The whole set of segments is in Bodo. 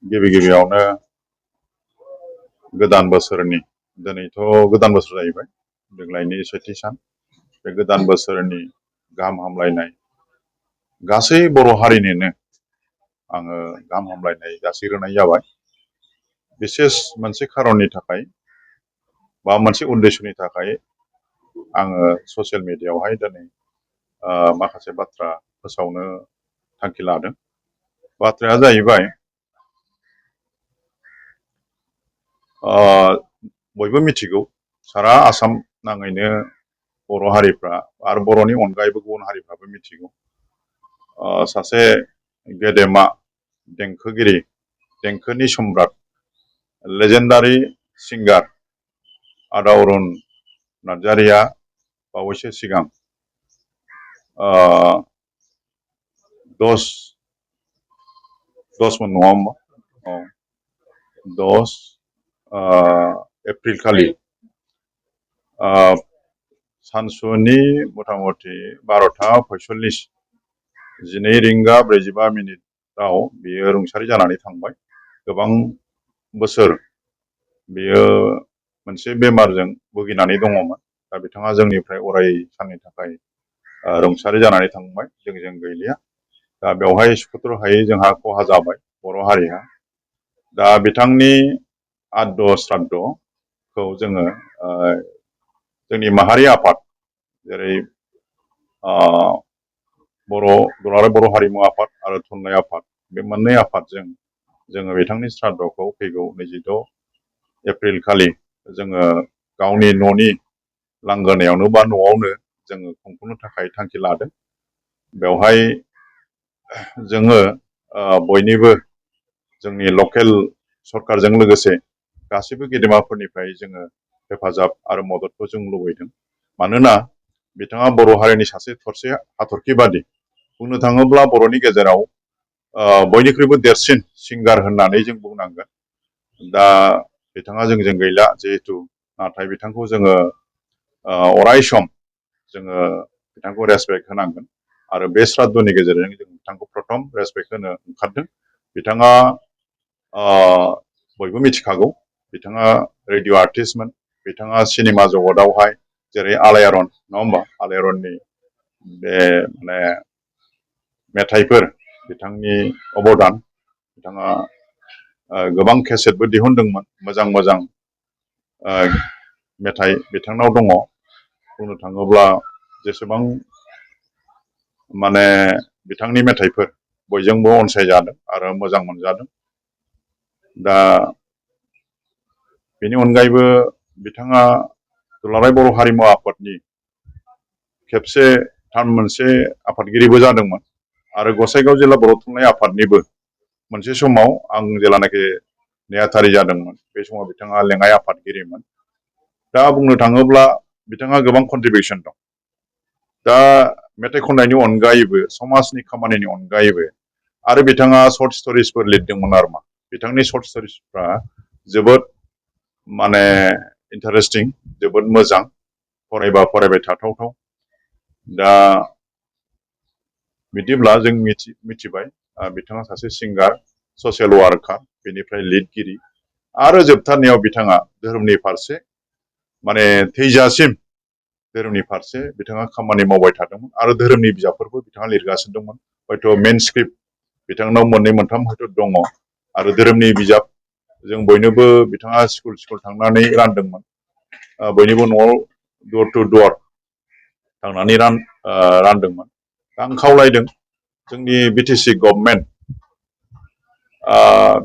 गिबियावनो गोदान बोसोरनि दिनैथ' गोदान बोसोर जाहैबाय देग्लायनि सेथि सान बे गोदान बोसोरनि गाहाम हामलायनाय गासै बर' हारिनोनो आङो गाहाम हामलायनाय जासिग्रोनाय जाबाय। बिसेस मोनसे खारननि थाखाय बा मोनसे उद्देश्यनि थाखाय आङो ससियेल मिडियायावहाय दिनै माखासे बाथ्रा फोसावनो थांखि लादों। बाथ्राया जाहैबाय बयबो मिथिगौ सारा आसाम नाङैनो बर' हारिफ्रा आरो बर'नि अनगायैबो गुबुन हारिफ्राबो मिथिगौ सासे गेदेमा देंखोगिरि देंखोनि सम्राट लेजेन्डारि सिंगार आदा अरुन नार्जारिया बावैसो सिगां 10 मोन नङा होमबा 10 एप्रिल खालि सानसुनि मथा मथि 12:45 12 रिंगा 45 मिनिटाव बियो रुंसारि जानानै थांबाय। गोबां बोसोर बियो मोनसे बेमारजों भुगिनानै दङमोन। दा बिथाङा जोंनिफ्राय अराय साननि थाखाय रुंसारि जानानै थांबाय। जों गैलिया। दा बेवहाय सुखुथ्र हायै जोंहा खहा जाबाय बर' हारिया। दा बिथांनि आद्द श्राद्धखौ जोङो जोंनि माहारि आफाद जेरै दुलाराय बर' हारिमु आफाद आरो थुनलाइ आफाद बे मोननै आफादजों जोङो बिथांनि श्राद्धखौ फैगौ 26 एप्रिल खालि जोङो गावनि न'नि लांगोनायावनो बा न'आवनो जोङो खुंफुंनो थाखाय थांखि लादों। बेवहाय जोङो बयनिबो जोंनि लकेल सरकारजों लोगोसे गासैबो गेदेमाफोरनिफ्राय जोङो हेफाजाब आरो मददखौ जों लुबैदों। मानोना बिथाङा बर' हारिनि सासे थरसे हाथरखि बादि बुंनो थाङोब्ला बर'नि गेजेराव बयनिख्रुइबो देरसिन सिंगार होननानै जों बुंनांगोन। दा बिथाङा जोंजों गैला जिहेथु नाथाय बिथांखौ जोङो अराय सम जोङो बिथांखौ रेसपेक्ट होनांगोन आरो बे श्राद्धनि गेजेरजों जों बिथांखौ प्रथम रेसपेक्ट होनो ओंखारदों। बिथाङा बयबो मिथिखागौ बिथाङा रेडिअ' आर्टिस्टमोन। बिथाङा सिनेमा जगतावहाय जेरै आलायारन नङा होमबा आलायारननि बे माने मेथाइफोर बिथांनि अबदान बिथाङा गोबां केसेटबो दिहुनदोंमोन। मोजां मोजां मेथाइ बिथांनाव दङ। बुंनो थाङोब्ला जेसेबां माने बिथांनि मेथाइफोर बयजोंबो अनसायजादों आरो मोजां मोनजादों। दा बेनि अनगायैबो बिथाङा दुलाराय बर' हारिमु आफादनि खेबसे मोनसे आफादगिरिबो जादोंमोन आरो गसाइगाव जिल्ला बर' थुनलाइ आफादनिबो मोनसे समाव आं जेब्लानाखि नेहाथारि जादोंमोन बे समाव बिथाङा लेङाइ आफादगिरिमोन। दा बुंनो थाङोब्ला बिथाङा गोबां कन्ट्रिबिउसन दं। दा मेथाइ खननायनि अनगायैबो समाजनि खामानिनि अनगायैबो आरो बिथाङा सर्ट स्ट'रिसफोर लिरदोंमोन आरोमा। बिथांनि सर्ट स्ट'रिसफ्रा जोबोद माने इन्टारेस्टिं जोबोद मोजां फरायबा फरायबाय थाथावथाव। दा बिदिब्ला जों मिथिबाय बिथाङा सासे सिंगार ससियेल वार्कार बेनिफ्राय लिरगिरि आरो जोबथारनायाव बिथाङा धोरोमनि फारसे माने थैजासिम धोरोमनि फारसे बिथाङा खामानि मावबाय थादोंमोन आरो धोरोमनि बिजाबफोरबो बिथाङा लिरगासिनो दंमोन। हयथ' मेन स्क्रिप्ट बिथांनाव 2 मोनथाम हयथ' दङ आरो धोरोमनि बिजाब जों बयनोबो बिथाङा स्कुल थांनानै रानदोंमोन। बयनिबो न'आव दर टु दर थांनानै रानदोंमोन। आं खावलायदों जोंनि बिटिसि गभर्नमेन्ट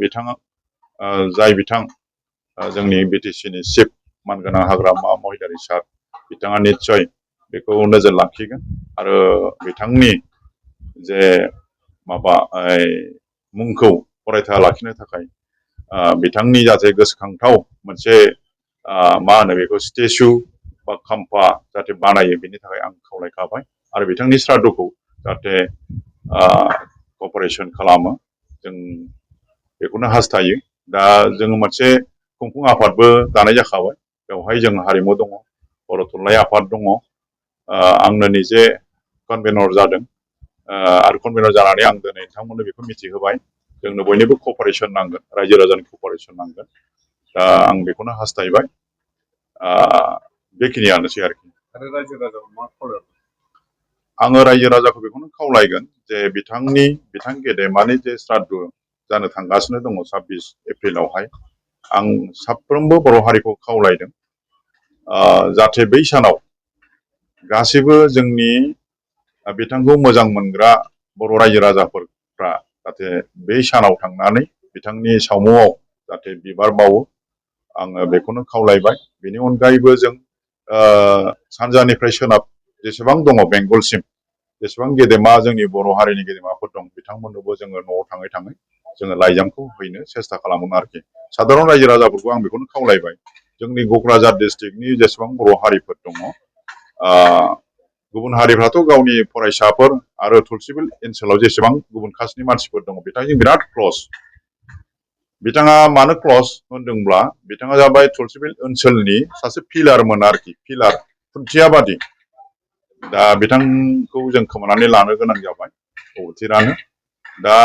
बिथाङा जाय बिथां जोंनि बिटिसिनि चिफ मानगोनां हाग्रामा महिलारि सार बिथाङा निस्सय बेखौ नोजोर लाखिगोन आरो बिथांनि जे माबा मुंखौ अरायथा लाखिनो थाखाय बिथांनि जाहाथे गोसोखांथाव मोनसे मा होनो बेखौ स्टेचु बा खाम्फा जाहाथे बानायो बेनि थाखाय आं खावलायखाबाय आरो बिथांनि श्राद्धखौ जाहाथे कपारेसन खालामो जों बेखौनो हास्थायो। दा जोङो मोनसे खुंफुं आफादबो दानाय जाखाबाय। बेवहाय जों हारिमु दङ, बर' थुनलाइ आफाद दङ। आंनो निजे कनभेनर जादों आरो कनभेनर जानानै आं दिनै नोंथांमोननो बेखौ मिथिहोबाय। जोंनो बयनिबो कपारेसन नांगोन, रायजो राजानि कपारेसन नांगोन। दा आं बेखौनो हास्थायबाय। बेखिनियानोसै आरोखि। आरो रायजो राजाखौ मा खावलायगोन? आङो रायजो राजाखौ बेखौनो खावलायगोन जे बिथां गेदेमानि जे श्राद्ध जानो थांगासिनो दङ 26 एप्रिलावहाय, आं साफ्रोमबो बर' हारिखौ खावलायदों जाहाथे बै सानाव गासैबो जोंनि बिथांखौ मोजां मोनग्रा बर' रायजो राजाफोरा जाहाथे बै सानाव थांनानै बिथांनि सावमुआव जाहाथे बिबार बावो, आङो बेखौनो खावलायबाय। बेनि अनगायैबो जों सानजानिफ्राय सोनाब जेसेबां दङ बेंगलसिम जेसेबां गेदेमा जोंनि बर' हारिनि गेदेमाफोर दं, बिथांमोननोबो जोङो न'आव थाङै थाङै जोङो लाइजामखौ हैनो सेस्था खालामोन आरोखि। साधारन रायजो राजाफोरखौ आं बेखौनो खावलायबाय, जोंनि क'क्राझार डिस्ट्रिक्टनि जेसेबां बर' हारिफोर दङ, गुबुन हारिफ्राथ' गावनि फरायसाफोर आरो तुलसिबिल ओनसोलाव जेसेबां गुबुन कास्टनि मानसिफोर दङ बिथांजों बिराद क्लस। बिथाङा मानो क्लस होनदोंब्ला बिथाङा जाबाय तुलसिबिल ओनसोलनि सासे पिलारमोन आरोखि, पिलार, खुन्थिया बादि। दा बिथांखौ जों खोमानानै लानो गोनां जाबाय, अबथिरानो। दा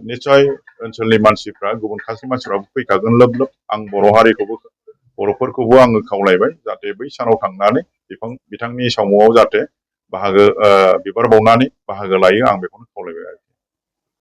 निस्सय ओनसोलनि मानसिफ्रा, गुबुन कास्टनि मानसिफ्राबो फैखागोन लोब लोब। आं बर'फोरखौबो आङो खावलायबाय जाहाथे बै सानाव थांनानै बिथांनि सावमुआव जाहाथे बिबार बावनानै बाहागो लायो, आं बेखौनो खावलायबाय आरो।